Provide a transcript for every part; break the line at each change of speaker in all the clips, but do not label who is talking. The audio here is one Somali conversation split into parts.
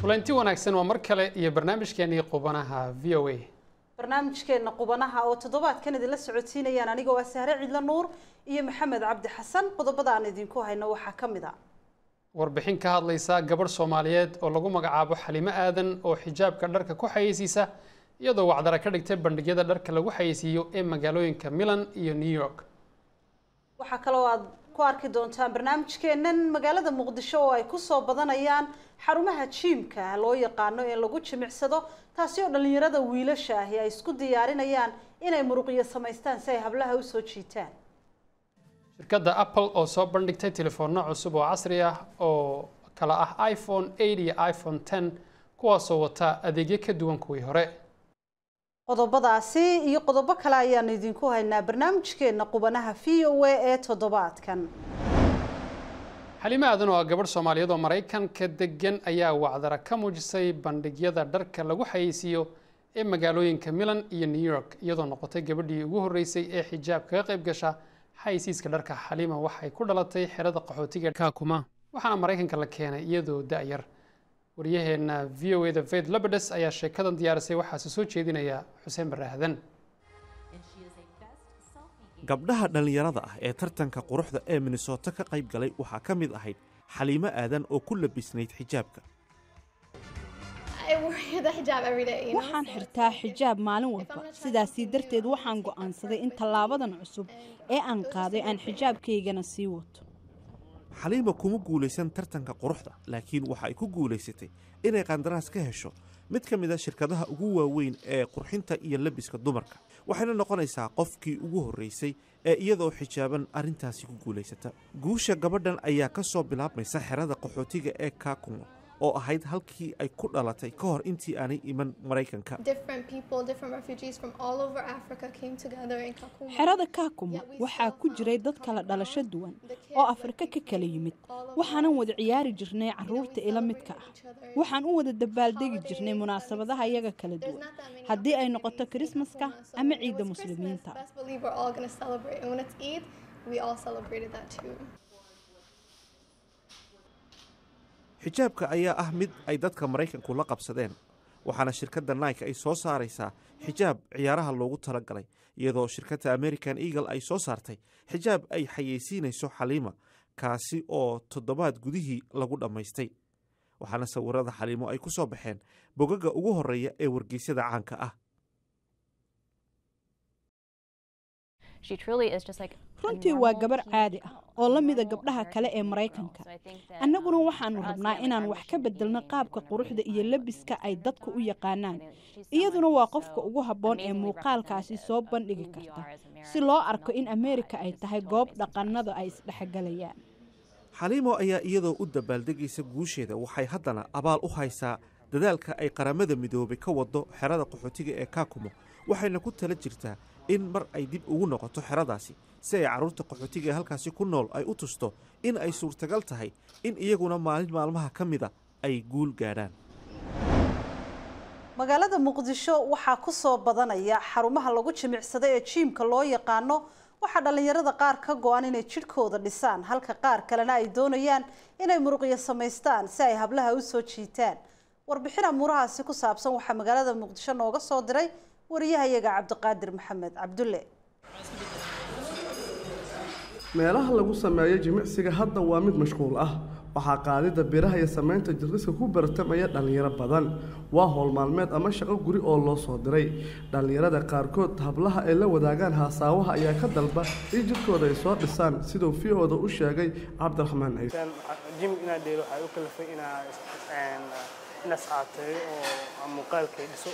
Kulanti wanaagsan, waa mar kale iyo barnaamijkeenii Qubanaha VOA.
Barnaamijkeena Qubanaha oo toddobaadkan idinla socodsiinayaan anigoo ah Sahre Ciidla Nuur iyo Maxamed Cabdi Xasan. Qodobada aan idinku hayno waxaa ka mid a:
warbixin ka hadlaysa gabadh Soomaaliyeed oo lagu magacaabo Xalimo Aadan oo xijaabka dharka ku xayeysiisa, iyadoo wacdara ka dhigtay bandhigyada dharka lagu xayeysiiyo ee magaalooyinka Milan iyo New York.
Waxaa kaloo aad ku arki doontaan barnaamijkeennan magaalada Muqdisho oo ay kusoo badanayaan xarumaha gym-ka loo yaqaano ee lagu jimicsado, taasi oo dhalinyarada wiilasha ahi ay isku diyaarinayaan inay muruqyo samaystaan si ay hablaha usoo jiitaan.
Shirkadda Apple oo soo bandhigtay telefoonno cusub oo casri ah oo kala ah iPhone 8 iyo iPhone 10, kuwaasoo wata adeegyo ka duwan kuwii hore.
Qodobadaasi iyo qodobo kale ayaanu idinku haynaa barnaamijkeena Qubanaha VOA ee toddobaadkan.
Xalimo Aadan oo ah gabadh Soomaaliyeed oo Maraykanka degan ayaa wacdara ka muujisay bandhigyada dharka lagu xayeysiiyo ee magaalooyinka Milan iyo New York, iyadoo noqotay gabadhii ugu horreysay ee xijaab kaga qayb gasha xayeysiiska dharka. Xaliima waxay ku dhalatay xerada qaxootiga Kakuma, waxaana Maraykanka la keenay iyadoo da-yar. Waryaheena VOA da Faith Labedes ayaa sheekadan diyaarisay, waxaase soo jeedinaya Xuseen Barre Aadan.
Gabdhaha dhallinyarada ah ee tartanka quruxda ee Minnesota ka qayb galay waxaa ka mid ahayd Xaliimo Aadan oo ku labisnayd xijaabka.
Waxaan xirtaa xijaab maalin walba, sidaasii darteed waxaan go'aansaday in tallaabadan cusub ee aan qaaday aan xijaabkaygana sii wato.
Xaliima kuma guulaysan tartanka quruxda, laakiin waxa ay ku guulaysatay inay qandaraas ka hesho mid ka mid a shirkadaha ugu waaweyn ee qurxinta iyo labiska dumarka, waxayna noqonaysaa qofkii ugu horreysay ee iyadoo xijaaban arrintaasi ku guulaysata. Guusha gabadhan ayaa ka soo bilaabmaysa xerada qaxootiga ee Kakumo oo ahayd halkii ay ku dhalatay ka hor intii aanay iman Maraykanka.
Xerada Kakuma waxaa ku jiray dad kala dhalasho duwan oo Afrika ka kala yimid. Waxaanan wada ciyaari jirnay caruurta ila midka ah. Waxaan u wada dabaaldegi jirnay munaasabadaha iyaga kala duwan, haddii ay noqoto Kirismaska ama ciidda Muslimiinta.
Xijaabka ayaa ah mid ay dadka Maraykanku la qabsadeen, waxaana shirkadda Nike ay soo saaraysaa xijaab ciyaaraha loogu talagalay, iyadoo shirkadda American Eagle ay soo saartay xijaab ay xayeysiinayso Xaliima, kaasi oo toddobaad gudihii lagu dhammaystay, waxaana sawirada Xaliimo ay ku soo baxeen bogaga ugu horreeya ee wargeysyada caanka ah.
Runtii waa gabar caadi ah oo la mida gabdhaha kale ee Maraykanka. Annaguna waxaanu rabnaa inaan wax ka bedelno qaabka quruxda iyo labiska ay dadku u yaqaanaan. Iyaduna waa qofka ugu habboon ee muuqaalkaasi soo bandhigi karta, si loo arko in Ameerika ay tahay goob dhaqannada ay isdhexgalayaan.
Xaliimo ayaa iyadoo u dabaaldegaysa guusheeda waxay haddana abaal u haysaa dadaalka ay Qaramada Midoobay ka wado xerada qaxootiga ee Kakumo, waxayna ku tala jirtaa in mar ay dib ugu noqoto xeradaasi si ay carruurta qaxootiga ee halkaasi ku nool ay u tusto in ay suurtagal tahay in iyaguna maalin maalmaha ka mida ay guul gaadhaan.
Magaalada Muqdisho waxaa kusoo badanaya xarumaha lagu jimicsado ee gym-ka loo yaqaano. Waxaa dhalinyarada qaar ka go-an inay jidhkooda dhisaan, halka qaar kalena ay doonayaan inay muruqyo samaystaan si ay hablaha usoo jiitaan. Warbixin amuurahaasi ku saabsan waxaa magaalada Muqdisho nooga soo diray wariyahayaga Cabdiqaadir Maxamed Cabdulle.
Meelaha lagu sameeyo jimicsiga hadda waa mid mashquul ah. Waxaa qaadida biraha iyo samaynta jirdhiska ku bartamaya dhallinyaro badan. Waa howl maalmeed ama shaqo guri oo loo soo diray dhallinyarada qaarkood. Hablaha ay la wadaagaan haasaawaha ayaa ka dalba in jidhkooda ay soo dhisaan, siduu VOA-da u sheegay Cabdiraxmaan Ciise.
Gym inaan dheelo waxay u kalifay inaa iscaateeyo oo muuqaalkay dhiso.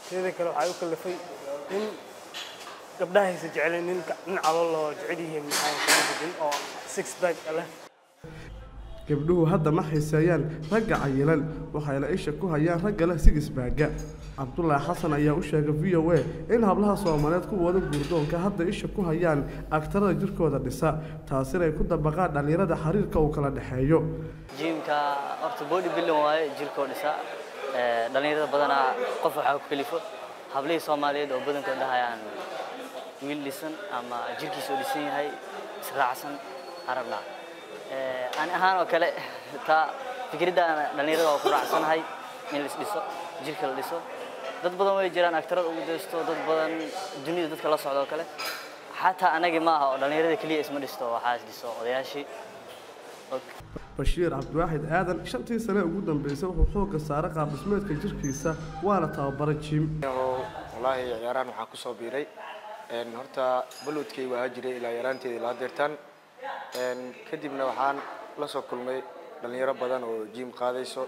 Teeda kale, waxay u kalifay in gabdhahaysa jecleen nin nin calool loo jecel yihiin, maxaa kama oo six pack leh.
Gabdhuhu hadda ma xiiseeyaan ragga cayilan, waxayna isha ku hayaan ragga leh six pack-ga. Cabdulaahi Xasan ayaa u sheegay VOA in hablaha Soomaaliyeed kuwooda guurdoonka hadda isha ku hayaan agtarada jirkooda dhisa, taasina ay ku dabaqaan dhallinyarada xiriirka uu kala dhexeeyo.
Gym-ka horta body building waaye, jirkoo dhisa. Dhalinyarada badanaa qof waxaa ku kalifo hablihii Soomaaliyeed oo badankood dhahayaan wiil dhisan ama jirkiisa oo dhisan yahay israacsan arabnaa. Ani ahaan oo kale taa fikradda dhalinyarada waa ku raacsanahay. In la isdhiso, jirka la dhiso. Dad badan way jiraan aktarada ugu daysto, dad badan dunida dadka la socda oo kale. Xataa anagi ma aha oo dhalinyarada keliya isma dhisto, waxaa is dhiso odayaashii.
Bashiir Cabdiwaaxid Aadan 5tii sane ugu dambeysay wuxuu xoogga saaray qaab dhismeedka jirkiisa, waana tababaro gym.
Wallaahi ciyaarahan waxaan kusoo biiray horta balwadkay waa jiray ilaa yaraanteeda ilaa deertaan. Kadibna waxaan la soo kulmay dhalinyaro badan oo gym qaadayso,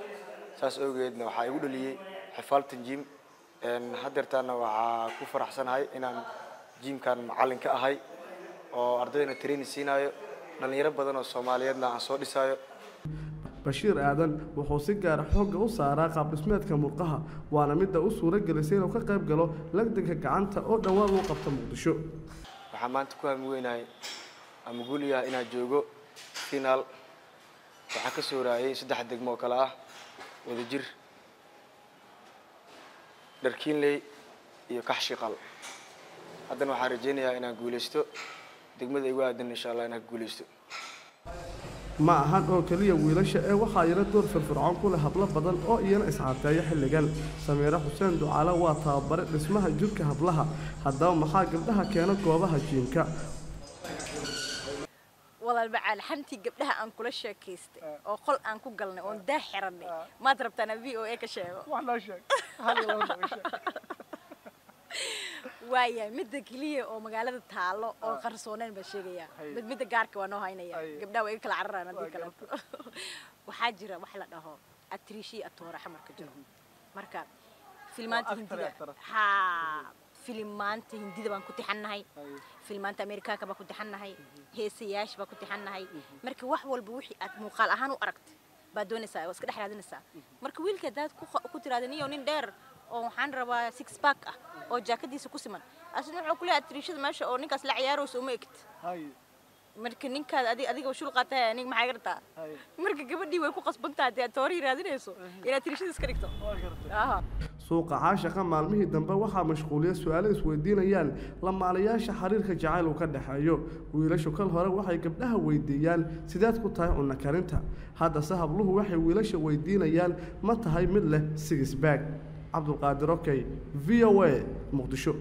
saas awgeedna waxaa igu dhaliyey xifaaltan gym. Haddeertaana waxaa ku faraxsanahay inaan gymkan macallin ka ahay oo ardaydana training siinayo, dhalinyaro badan oo Soomaaliyeedna aan soo dhisayo.
Bashiir Aadan wuxuu si gaara xoogga u saaraa qaab dhismeedka murqaha, waana midda u suura gelisay inuu ka qayb galo lagdanka gacanta oo dhowaan uu qabto Muqdisho.
Waxaan maanta ku hami weynahay ama guul yahay inaan joogo finaal. Waxaan ka soo raayay 3 degmo oo kale ah: Wadajir, Dharkiinley iyo Kaxshiqal. Haddana waxaan rajeynayaa inaan guuleysto degmada igu aadan, insha Allah inaan guuleysto.
Ma ahan oo keliya wiilasha ee waxaa iyana door firfircoon ku leh hablo badan oo iyana isxaateeya xilligan. Samiire Xuseen Ducaale waa tababare dhismaha jirka hablaha. Haddaba maxaa gabdhaha keena goobaha gymka?
Walaal macaal, xantii gabdhaha aan kula sheekaystay oo qol aan ku galnay oon daah xirannay, maad rabtaan VOA ka sheego? Waayahay, midda keliya oo magaalada taalo oo qarsooneyn baa sheegaya. Mid midda gaarka waa noo haynaya, gabdhaha waa iga kala cararaan haddii kaleeto. Waxaa jira wax la dhaho atriishi atoora xamarka jiro. Marka filmaanta Hindida, haa, filimaanta Hindida baan ku tixannahay, filmaanta Amerikaanka baan ku tixannahay, heesayaasha baan ku tixannahay. Marka wax walba wixii aad muuqaal ahaan u aragtay baad doonaysaa oo iska dhex raadinaysaa. Marka wiilka haddaad ku tiraahdo, "Niyow, nin dheer oo waxaan rabaa six pack ah oo jaakadiisa ku siman," asna wuxuu ku leeyahay, "Atriishada meesha oo ninkaas la ciyaarayso uma egid." Marka ninkaad adiga shul qaatay, aniga maxay gartaa? Marka gabadhii way ku qasbantahay haddii aad toorii raadinayso inaad atriishada iska dhigto.
Suuqa caashaqa maalmihii dambe waxaa mashquuliya su-aalo isweydiinayaan lamaalayaasha xiriirka jacayl uu ka dhexeeyo. Wiilashu kal hore waxay gabdhaha weydiiyaan, "Sideed ku tahay cunno karinta?" Haddase habluhu waxay wiilasha weydiinayaan, "Ma tahay mid leh six pack?" Cabdulqaadir Okey, VOA, Muqdisho.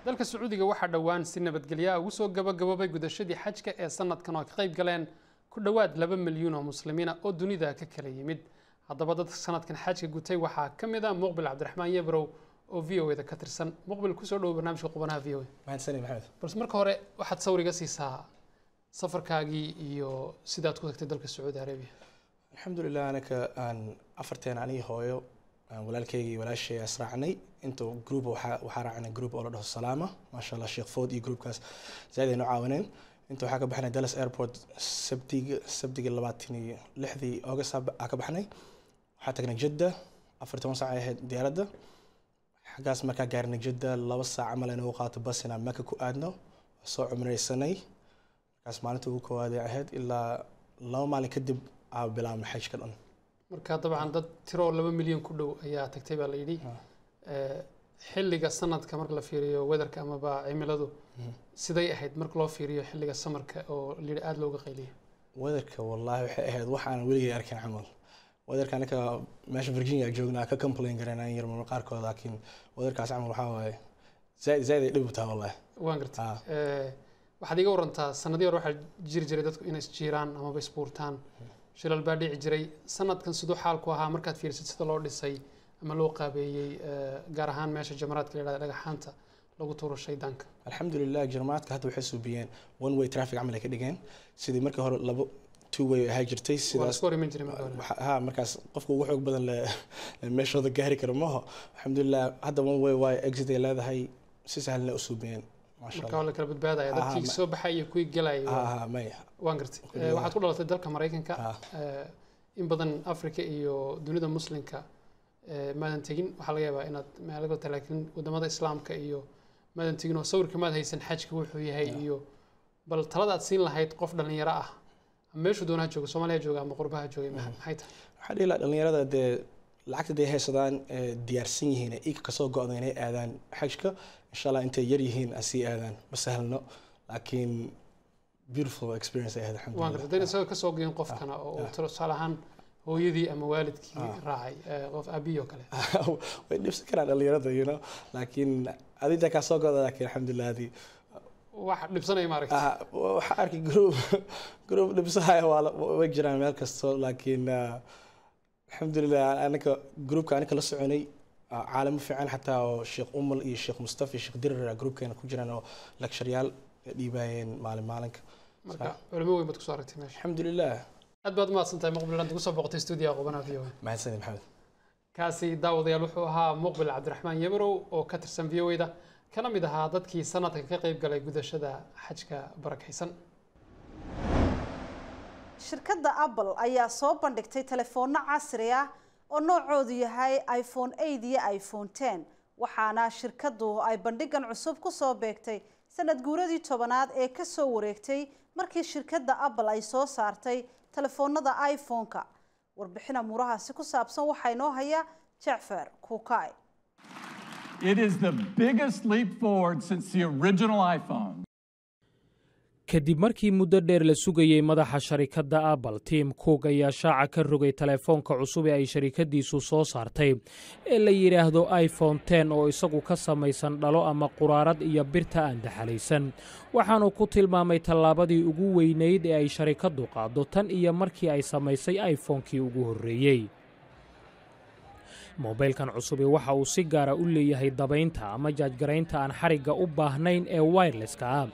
Dalka Sacuudiga waxaa dhowaan si nabadgelya ugu soo gabagaboobay gudashadii xajka ee sanadkan oo ay ka qayb galeen ku dhowaad 2 milyuun oo muslimiina oo dunida ka kala yimid. Haddaba dadka sanadkan xajka gutay waxaa ka mid ah Muqbil Cabdiraxmaan Yebrow oo VOA da ka tirsan. Muqbil, kusoo dhowo barnaamijka Qubanaha VOA.
Mahadsanid, Maxamed.
Balse marka hore waxaad sawiriga siisaa safarkaagii iyo sidaad ku tagtay dalka Sacuudi Arabiya.
Alxamdulilah, anaka aan afarteen, anigi, hooyo, walaalkayga iyo walaashay israacnay. Inta group waxaa raacnay group oo la dhaho Salaama, maasha Allah, Sheekh Food iyo groupkaas zaaid ay noo caawineen. Inta waxaa ka baxnay Dallas Airport sabtiga 26dii August aa ka baxnay. Waxaa tagnay Jidda, 14 saac ay ahayd diyaaradda. Xaggaas markaa gaarnay Jidda, 2 saac camal ay nagu qaato bas inaan Maka ku aadno. Soo cumraysanay markaas, maalinta ugu koowaad ay ahayd. Ilaa 2 maalin kadib aa bilaabnay xajka dhan.
Marka dabcan dad tiro 2 milyan ku dhow ayaa tagtay baa la yidhi. Xilliga sanadka marka la fiiriyo weatherka amaba cimiladu siday ahayd marka loo fiiriyo xilliga summerka oo la yidhi aada looga qayliyay?
Weatherka wallahi waxay ahayd wax aan weligay arkin camal. Weatherka anaka meesha Virginia joognaa ka complain garanaa yar marmar qaarkood, laakiin weatherkaas camal waxaa waaye zaaid zaaid ay dhib u tahay wallahi.
Waan gartay. Waxaad iga warantaa, sanadihii hore waxaa jiri jiray dadku inay isjiiraan amaba isbuurtaan, shilal baa dhici jiray. Sanadkan siduu xaalku ahaa markaad fiirisid sida loo dhisay ama loo qaabeeyey, gaar ahaan meesha jamaraadka la yidhahda, dhagaxaanta lagu tuuro shaydaanka?
Alxamdulilah, jarmaadka hadda waxay suubiyeen one way traffic camal ay ka dhigeen, sidii markii hore labo two way ahaa jirtay.
Waa la isku hor iman jiray marka hore.
Ha, markaas qofka ugu xoog badan le meeshooda gaari karo maho. Alxamdulilah, hadda one way waayo, exit ay leedahay, si sahlan u suubiyeen, maasha
Marka waa
Allah.
la kala badbaadaya dadkii soo baxay iyo kuwii galayay.
Ha, maya.
Waan gartay. Waxaad ku dhalatay dalka Maraykanka. In badan Africa iyo dunida Muslimka maadan tegin. Waxaa laga yaabaa inaad meelo kale tahay, laakiin wadamada Islaamka iyo maadan tegin oo sawirka maad haysan xajka wuxuu yahay. Iyo bal talada aad siin lahayd qof dhalinyaro ah ama meeshuu doonaha jooga, Soomaaliya jooga ama qurbaha jooga, maxay tahay?
Waxaa dhihi lahaa dhalinyarada dee lacagta day haysadaan ee diyaarsan yihiin ee iika kasoo go'da inay aadaan xajka, insha Allah intay yar yihiin a sii aadaan. Ma sahlno, laakiin beautiful experience ay ahayd.
Waan gartay.
Alxamdulilah.
Haddayna isaga kasoo goyin qofkana oo uu tusaale ahaan Hooyadii ama waalidkii raacay, qof aabihii oo kale?
Way dhibsan karaan dhalinyarada, laakiin adinta kaa soo goda, laakiin alxamdulilah adii
wax dhibsanaya ma aragti?
Waxaa arkay group dhibsahaya, waa way jiraan meel kasto, laakiin alxamdulilah anaka groupka anaka la soconay caalamo fiican, xataa oo Sheekh Umal iyo Sheekh Mustafa iyo Sheekh Dirir groupkeena ku jiraan oo lectureyaal dhiibayeen maalin maalinka.
Marka culimo weyn baad kusoo aragtay meesha.
Alxamdulilah.
Aad baad umahadsan tahay, Muqbil, inaad ugu soo boqotay stuudiyaha qubanaha VOA.
Mahadsanid, Maxamed.
Kaasi, daawadayaal, wuxuu ahaa Muqbil Cabdiraxmaan Yabrow oo ka tirsan VOA da, kana mid ahaa dadkii sanadkan ka qayb galay gudashada xajka barakaysan.
Shirkadda Apple ayaa soo bandhigtay telefoonno casri ah oo noocoodu yahay iPhone 8 iyo iPhone 10, waxaana shirkaddu ay bandhigan cusub ku soo beegtay sanad guuradii 10aad ee kasoo wareegtay markii shirkadda Apple ay soo saartay telefoonada iPhone-ka. Warbixin amuurahaasi ku saabsan waxaa inoo haya Jacfar Kuukay.
It is the biggest leap forward since the original iPhone.
Kadib markii muddo dheer la sugayey, madaxa sharikadda Apple Tim Cook ayaa shaaca ka rogay telefoonka cusub ee ay sharikaddiisu soo saartay ee la yidhaahdo iPhone 10, oo isagu ka samaysan dhalo ama quraarad iyo birta aan daxalaysan. Waxaanu ku tilmaamay tallaabadii ugu weynayd ee ay sharikaddu qaaddo tan iyo markii ay samaysay iPhone-kii ugu horreeyey. Mobaylkan cusubi waxa uu si gaara u leeyahay dabaynta ama jaajgaraynta aan xarigga u baahnayn ee wirelesska ah,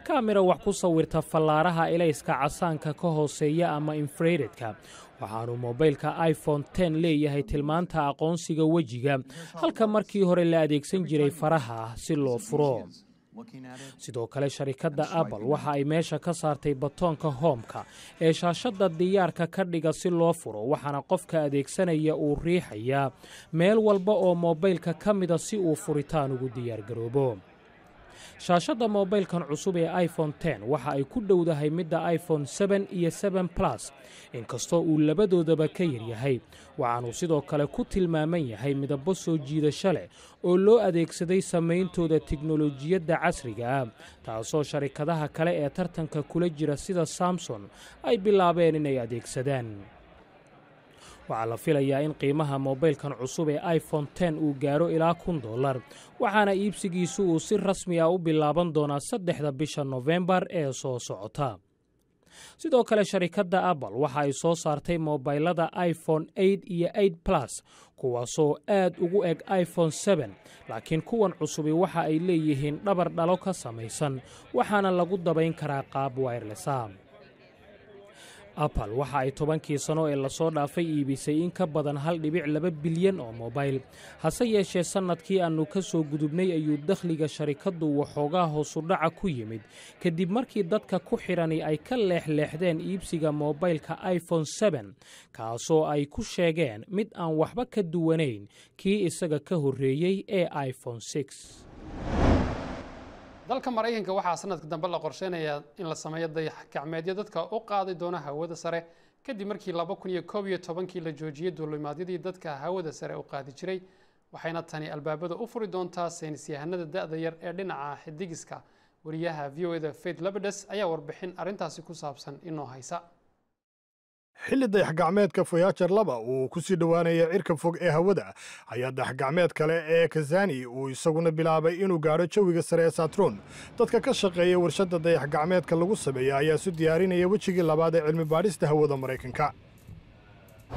kaamira wax ku sawirta fallaaraha ilayska casaanka ka hooseeya ama infraredka. Waxaanu mobaylka iPhone 10 leeyahay tilmaanta aqoonsiga wejiga, halka markii hore la adeegsan jiray faraha si loo furo. Sidoo kale, sharikadda Apple waxa ay meesha ka saartay batoonka homeka ee shaashadda diyaarka ka dhiga si loo furo, waxaana qofka adeegsanaya uu riixayaa meel walba oo mobaylka ka mida si uu furitaan ugu diyaargaroobo. Shaashadda mobaylkan cusub ee iPhone 10 waxa ay ku dhowdahay midda iPhone 7 iyo 7 Plus, inkastoo uu labadoodaba ka yaryahay. Waxaanuu sidoo kale ku tilmaaman yahay midabbo soo jiidasho leh oo loo adeegsaday samayntooda tiknolojiyadda casriga ah, taasoo sharikadaha kale ee tartanka kula jira sida Samsung ay bilaabeen inay adeegsadaan. Waxaa la filayaa in qiimaha mobaylkan cusub ee iPhone 10 uu gaaro ilaa $1000, waxaana iibsigiisu uu si rasmi ah u bilaaban doonaa 3da bisha Nofembar ee soo socota. Sidoo kale, sharikadda Apple waxa ay soo saartay mobaylada iPhone 8 iyo 8 Plus, kuwaasoo aad ugu eg iPhone 7, laakiin kuwan cusubi waxa ay leeyihiin dhabar dhalo ka samaysan, waxaana lagu dabayn karaa qaab wireless ah. Apple waxa ay 10kii sano ee lasoo dhaafay iibisay in ka badan 1.2 bilyan oo mobayl. Hase yeeshee, sannadkii aannu ka soo gudubnay ayuu dakhliga sharikaddu waxoogaa hoosudhaca ku yimid, kadib markii dadka ku xidhani ay ka leexleexdeen iibsiga mobaylka iPhone 7, kaasoo ay ku sheegeen mid aan waxba ka duwanayn kii isaga ka horreeyey ee iPhone 6.
Dalka Maraykanka waxaa sanadka dambe la qorsheynayaa in la sameeyo dayax gacmeedyo dadka u qaadi doona hawada sare, kadib markii 2011kii la joojiyey duulimaadyadii dadka hawada sare u qaadi jiray. Waxayna tani albaabada u furi doontaa saynisyahanada da'da yar ee dhinaca xidigiska. Wariyaha VOA da Faith Labedes ayaa warbixin arrintaasi ku saabsan inoo haysa.
Xilli dayax gacmeedka Voyager 2 uu ku sii dhowaanaya cirka fog ee hawada, ayaa dayax gacmeed kale ee Cassini uu isaguna bilaabay inuu gaadho jawiga sare ee Saturn. Dadka ka shaqeeya warshadda dayax gacmeedka lagu sameeya ayaa isu diyaarinaya wejigii labaad ee cilmi baadhista hawada Maraykanka.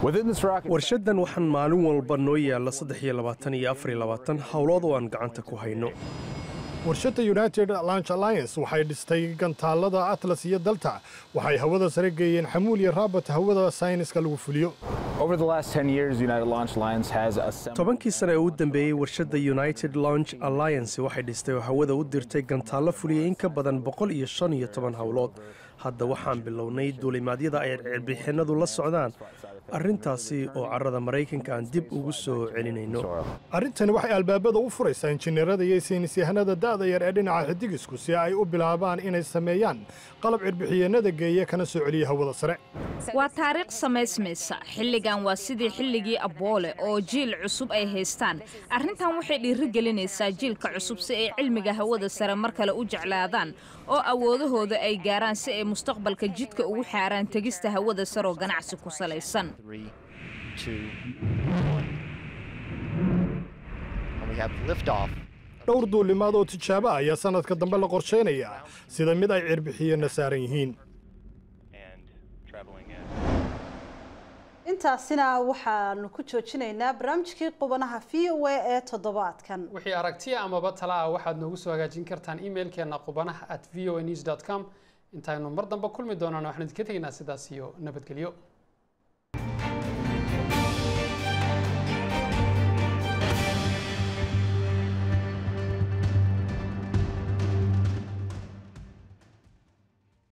Warshaddan waxaan maalin walba noo yaalla 23 iyo 24 howlood oo aan gacanta ku hayno.
Warshadda United Launch Alliance waxay dhistay gantaallada Atlas iyo Delta. Waxay hawada sare geeyeen xamuul iyo robot hawada sayniska lagu fuliyo.
10kii sane ee u dambeeyey, warshadda United Launch Alliance waxay dhistay oo hawada u dirtay gantaallo fuliyey in ka badan 115 howlood. Hadda waxaan bilownay duulimaadyada ay cirbixinnadu la socdaan, arrintaasi oo carrada Maraykanka aan dib ugu soo celinayno.
Arrintani waxay albaabada u furaysaa injineerada iyo saynisyahanada da'da yar ee dhinaca xidigisku si ay u bilaabaan inay sameeyaan qalab cirbixiyeennada geeya kana soo celiya hawada sare.
Waa taariikh samaysmaysa. Xilligan waa sidii xilligii Apollo oo jiil cusub ay haystaan. Arrintan waxay dhiirigelinaysaa jiilka cusub si ay cilmiga hawada sare mar kale u jeclaadaan oo awoodahooda ay gaaraan, si ay mustaqbalka jidka ugu xaaraan tegista hawada sare oo ganacsi ku salaysan.
2, 1. And we have liftoff.
Dhowr duulimaad oo tijaabo ah ayaa sanadka dambe la qorsheynayaa, sida mid ay cirbixiyeenna saaran yihiin.
Intaasina waxaanu ku joojinaynaa barnaamijkii Qubanaha VOA ee toddobaadkan.
Wixii aragtiya amaba tala ah waxaad noogu soo hagaajin kartaan emailkeena qubanaha@voanews.com. Intaynu mar dambe kulmi doonaan, waxaan idinka tegaynaa sidaas iyo nabadgelyo.